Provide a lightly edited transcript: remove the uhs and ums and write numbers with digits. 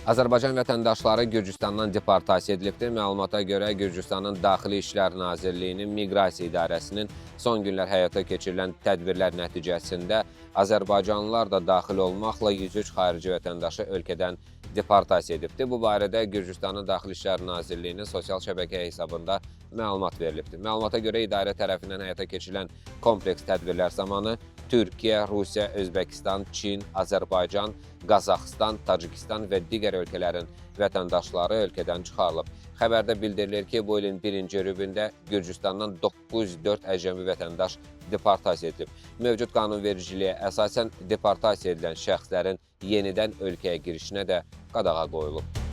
Azərbaycan vətəndaşları Gürcüstandan deportasiya edilibdir. Məlumata görə Gürcüstanın Daxili İşlər Nazirliyinin Miqrasiya İdarəsinin son günlər həyata keçirilən tədbirlər nəticəsində azərbaycanlılar da daxil olmaqla 103 xarici vətəndaşı ölkədən deportasiya edibdir. Bu barədə Gürcüstanın Daxili İşlər Nazirliyinin sosial şəbəkə hesabında məlumat verilibdir. Məlumata görə idarə tərəfindən həyata keçirilən kompleks tədbirlər zamanı Türkiyə, Rusiya, Özbəkistan, Çin, Azərbaycan, Qazaxıstan, Tacikistan və digər ölkələrin vətəndaşları ölkədən çıxarılıb. Xəbərdə bildirilir ki, bu ilin birinci rübündə Gürcüstandan 904 əcnəbi vətəndaş deportasiya edilib. Mövcud qanunvericiliyə əsasən deportasiya edilən şəxslərin yenidən ölkəyə girişinə də qadağa qoyulub.